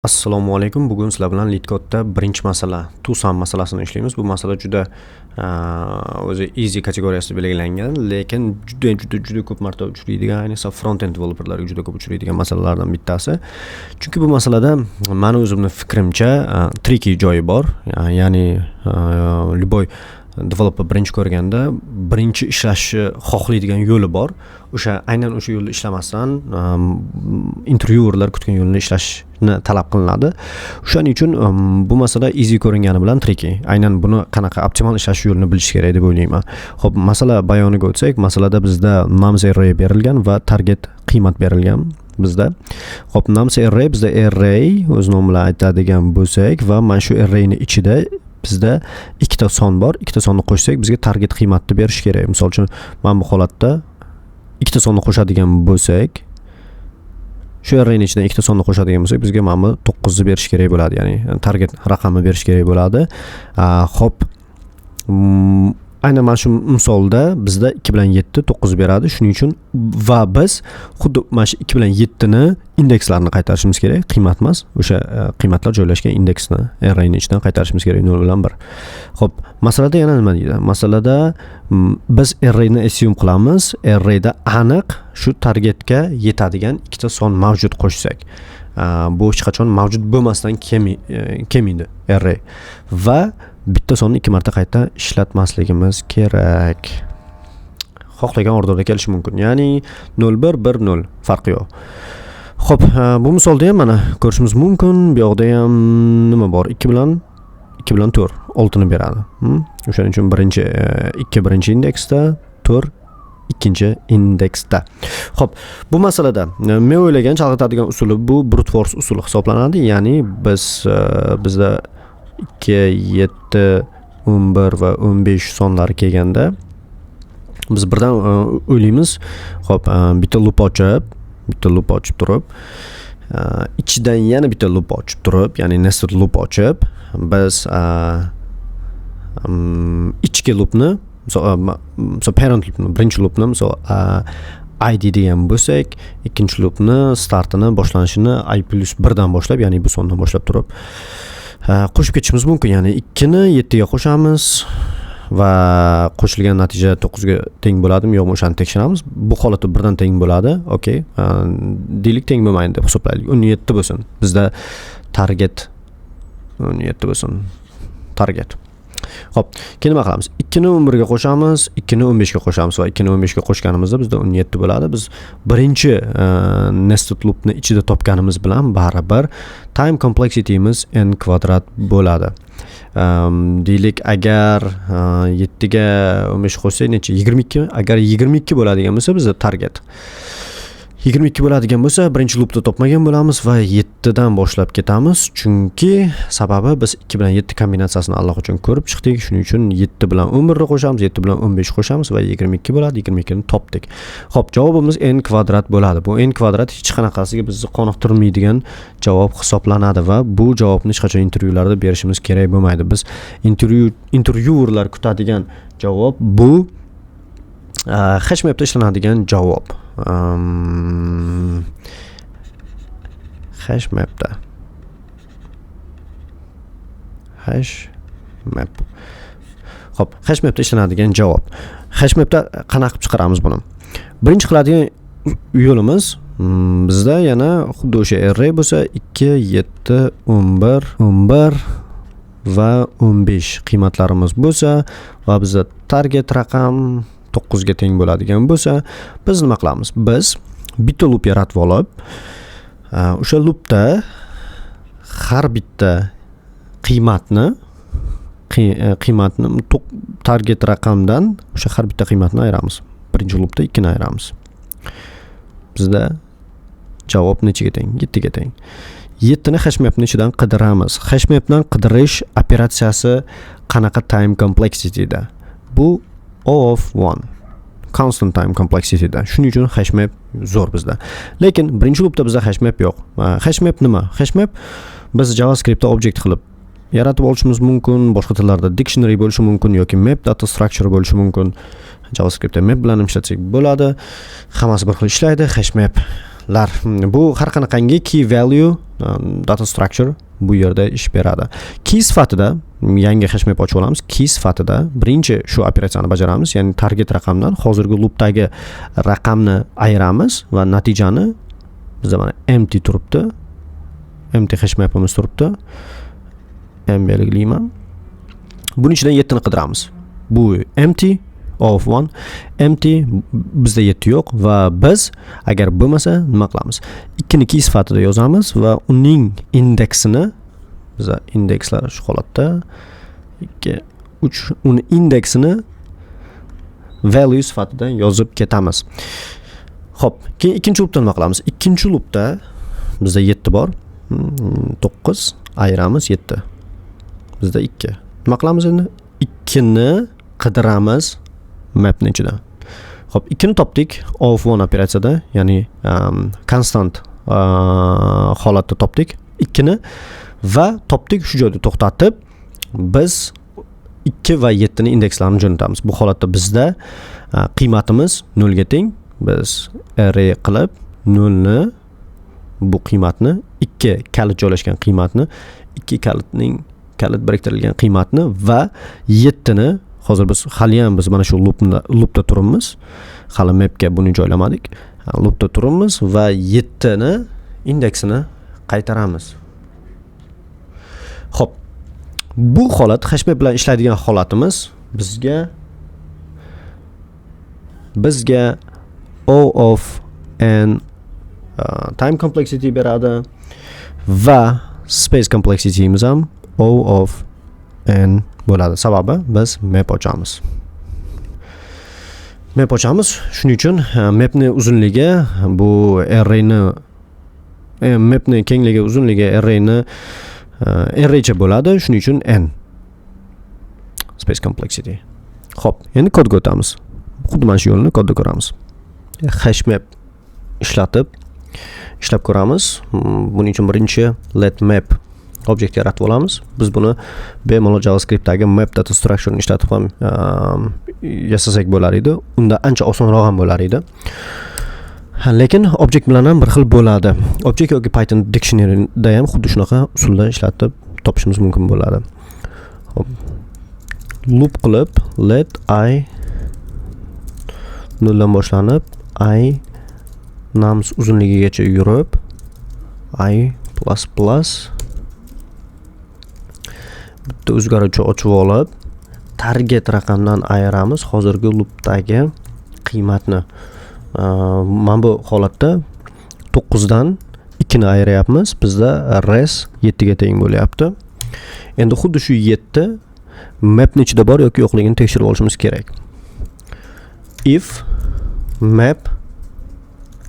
Assalomu alaykum. Bugun sizlar bilan LeetCode'da birinchi masala, twosum masalasini ishlaymiz. Bu masala juda o'zi easy kategoriyasida belgilangan, lekin juda juda juda ko'p marta uchraydigan, ayniqsa front-end developerlarga juda ko'p uchraydigan masalalardan bittasi. Chunki bu masalada mani o'zimni fikrimcha tricky joyi bor. Ya'ni любой developer birinchi ko'rganda birinchi ishlashni xohlaydigan yo'li bor. O'sha aynan o'sha yo'lda ishlamasdan intervyuerlar kutgan yo'lni ishlashni talab qilinadi. O'shaning uchun bu masala easy ko'ringani bilan tricky. Aynan buni qanaqa optimal ishlash yo'lini bilish kerak deb o'ylayman. Xo'p, masala bayoniga o'tsak, masalada bizda nums array berilgan va target qiymat berilgan bizda. Xo'p, nums array bizda array o'z nomi bilan aytadigan bo'lsak va mana shu arrayni ichida bizda ikkita son bor. Ikkita sonni qo'shsak, bizga target qiymatni berishi kerak. Misol uchun, mana bu holatda ikkita sonni qo'shadigan bo'lsak, shu arrayni ichidan ikkita sonni qo'shadigan bo'lsak, bizga mana bu 9 ni berish kerak bo'ladi, ya'ni target raqamni berish kerak bo'ladi. Xo'p, aynan mana shu misolda bizda 2 bilan 7 9 beradi. Shuning uchun va biz xuddi mana shu 2 bilan 7 ni indekslarini qaytarishimiz kerak, qiymat emas, o'sha qiymatlar joylashgan indeksni arrayni ichidan qaytarishimiz kerak 0 bilan 1. Xo'p, masalada yana nima deydi? Masalada biz arrayni assume qilamiz. Arrayda aniq shu targetga yetadigan ikkita son mavjud qo'shsak. Bu hech qachon mavjud bo'lmasdan kelmaydi array. Va bitta sonni ikki marta qayta ishlatmasligimiz kerak. Xohlagan orderda kelishi mumkin. Ya'ni 0 1 1 0 farqi yo'q. Xo'p, bu misolda ham mana ko'rishimiz mumkin. Bu yoqda ham nima bor? 2 bilan 2 bilan 4 6 ni beradi. O'shaning uchun birinchi 2 birinchi indeksda, 4 ikkinchi indeksda. Xo'p, bu masalada men o'ylagan chalg'itadigan usuli bu brute force usuli hisoblanadi. Ya'ni biz bizda 2, 7, 11 va 15 sonlari kelganda biz birdan o'ylaymiz, xo'p, bitta loop ochib, bitta loop ochib turib, ichidan yana bitta loop ochib turib, ya'ni nested loop ochib, biz ichki loopni, misol parent loopni, birinchi loopni misol id degan bo'lsak, ikkinchi loopni startini, boshlanishini i plyus 1 dan boshlab, ya'ni bu sondan boshlab turib qo'shib ketishimiz mumkin. Ya'ni 2 ni 7 ga qo'shamiz va qo'shilgan natija 9 ga teng bo'ladimi, yo'qmi, o'shani tekshiramiz. Bu holatda birdan teng bo'ladi. Okey, deylik, teng bo'lmaydi deb hisoblaylik. 17 bo'lsin. Bizda target 17 bo'lsin. Target. Xo'p, keyin nima qilamiz? 2 ni 11 ga qo'shamiz, 2 ni 15 ga qo'shamiz va 2 ni 15 ga qo'shganimizda bizda 17 bo'ladi. Biz birinchi nested loopni ichida topganimiz bilan baribir time complexityimiz n kvadrat bo'ladi. Deylik, agar 7 ga 15 qo'shsak necha? 22. Agar 22 bo'ladigan bo'lsa, bizda target 22 bo'ladigan bo'lsa, birinchi loopda topmagan bo'lamiz va 7 dan boshlab ketamiz. Chunki sababi biz 2 bilan 7 kombinatsiyasini allaqachon ko'rib chiqdik. Shuning uchun 7 bilan 11 ni qo'shamiz, 7 bilan 15 qo'shamiz va 22 bo'ladi. 22 ni topdik. Xo'p, javobimiz n kvadrat bo'ladi. Bu n kvadrat hech qanaqasiga bizni qoniqtirmaydigan javob hisoblanadi va bu javobni hech qachon intervyularda berishimiz kerak bo'lmaydi. Biz intervyuerlar kutadigan javob bu hashmapda ishlanadigan javob. Hashmapda. Hashmap. Xo'p, hashmapda ishlanadigan javob. Hashmapda qanaqa qilib chiqaramiz buni? Birinchi qiladigan yo'limiz, bizda yana xuddi o'sha array bo'lsa, 2, 7, 11, 11 va 15 qiymatlarimiz bo'lsa va bizda target raqam 9 ga teng bo'ladigan bo'lsa, biz nima qilamiz? Biz bitta loop yaratib olib, o'sha loopda har bitta qiymatni target raqamdan o'sha har bitta qiymatni ayiramiz. Birinchi loopda 2 ni ayiramiz. Bizda javob nechaga teng? 7 ga teng. 7 ni hashmapni ichidan qidiramiz. Hashmapdan qidirish operatsiyasi qanaqa time complexityda? Bu O of 1. Constant time complexityda. Shuning uchun hashmap zo'r bizda. Lekin birinchi loopda bizda hashmap yo'q. Hashmap nima? Hashmap biz JavaScriptda object qilib yaratib olishimiz mumkin, boshqa tillarda dictionary bo'lishi mumkin yoki map data structure bo'lishi mumkin. JavaScriptda map bilan ham ishlatsak bo'ladi. Hammasi bir xil ishlaydi. Hashmaplar bu har qanaqangi key value Data structure bu yerda ish beradi. Key sifatida yangi hashmap ochib olamiz. Key sifatida birinchi shu operatsiyani bajaramiz, ya'ni target raqamdan hozirgi loopdagi raqamni ayiramiz va natijani bizda mana empty turibdi. Empty hashmapimiz turibdi. M belgilayman. Buning ichidan 7 ni qidiramiz. Bu empty of 1 empty, bizda 7 yo'q va biz agar bo'lmasa nima qilamiz? 2 ni key sifatida yozamiz va uning indeksini, biza indekslar shu holatda 2 3, uni indeksini value sifatida yozib ketamiz. Xo'p, keyin ikkinchi loopda nima qilamiz? Ikkinchi loopda bizda 7 bor. 9 ayiramiz 7. Bizda 2. Nima qilamiz endi? 2 ni qidiramiz mapni ichida. Xo'p, 2 ni topdik of 1 operatsiyada, ya'ni constant holatda topdik 2 ni va topdik, shu joyda to'xtatib biz 2 va 7 ni indekslarini jo'natamiz. Bu holatda bizda qiymatimiz 0 ga teng. Biz array qilib 0 ni, bu qiymatni, 2 kalit joylashgan qiymatni, 2 kalitning kalit biriktirilgan qiymatni va 7 ni hozir biz hali ham biz mana shu loopda turibmiz. Hali mapga buni joylamadik. Loopda turibmiz va 7 ni indeksini qaytaramiz. Xo'p, bu holat hashmap bilan ishlaydigan holatimiz bizga O of n time complexity beradi va space complexityimiz ham O of n bo'ladi. Sababi biz map ochamiz. Map ochamiz. Shuning uchun mapni uzunligi bu arrayni, mapni kengligi, uzunligi arrayni arraycha bo'ladi. Shuning uchun n space complexity. Xo'p, endi kodga o'tamiz. Xuddi mana shu yo'lni kodda ko'ramiz. Hashmap ishlatib ishlab ko'ramiz. Buning uchun birinchi let map objekt yaratib olamiz. Biz buni bemalol JavaScriptdagi map data structure ishlatib ham yasasak bo'lar edi. Unda ancha osonroq ham bo'lar edi. Ha, lekin objekt bilan ham bir xil bo'ladi. Object yoki Python dictionaryda ham xuddi shunaqa usulda ishlatib topishimiz mumkin bo'ladi. Xo'p. Loop qilib let i noldan boshlanib i nums uzunligigacha yurib i plus plus, bitta o'zgaruvchi ochib olib target raqamdan ayiramiz hozirgi loopdagi qiymatni. Mana bu holatda 9 dan 2 ni ayiryapmiz. Bizda res 7 ga teng bo'lyapti. Endi xuddi shu 7 mapni ichida bor yoki yo'qligini tekshirib olishimiz kerak. If map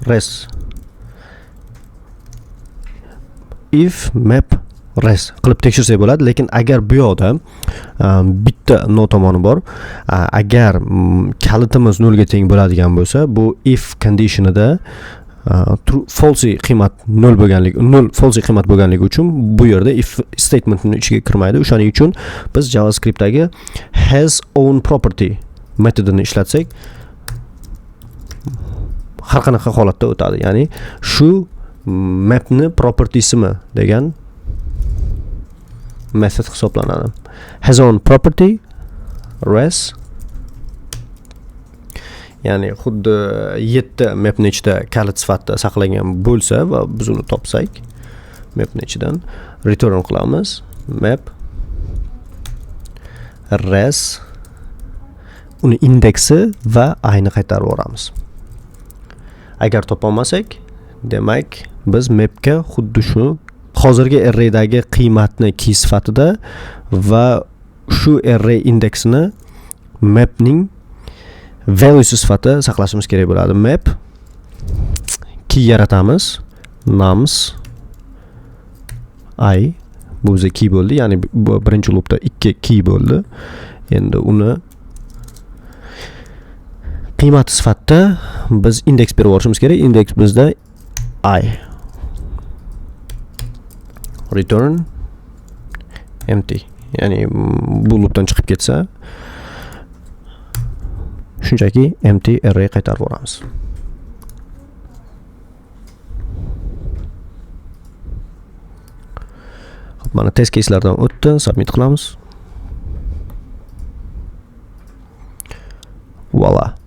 res, if map res qilib tekshirsak bo'ladi, lekin agar bu yoqda bitta no tomoni bor, agar kalitimiz nolga teng bo'ladigan bo'lsa, bu if conditionida true false qiymat nol bo'lganligi, nol false qiymat bo'lganligi uchun bu yerda if statementni ichiga kirmaydi. O'shaning uchun biz JavaScriptdagi has own property metodini ishlatsak har qanaqa holatda o'tadi, ya'ni shu mapni propertiesimi degan method hisoblanadi. Has own property res, ya'ni xuddi 7 mapni ichida kalit sifatida saqlangan bo'lsa va biz uni topsak mapni ichidan, return qilamiz map res, uni indeksi va i ni qaytarib yuboramiz. Agar topolmasak, demak biz mapga xuddi shu hozirgi arraydagi qiymatni key sifatida va shu array indeksini mapning valuesi sifatida saqlashimiz kerak bo'ladi. Map key yaratamiz, nums i, bu biza key bo'ldi, ya'ni bu birinchi loopda 2 key bo'ldi. Endi uni qiymati sifatida biz indeks berib yuborishimiz kerak. Indeks bizda i, return empty, ya'ni bu loopdan chiqib ketsa shunchaki empty array qaytarib yuboramiz. Xo'p, mana test caselardan o'tdi, submit qilamiz. Voila.